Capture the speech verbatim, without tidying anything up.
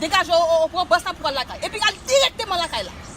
Degaje w, w, w pran bòs la pou w al lakay. Epi al dirèkteman lakay la.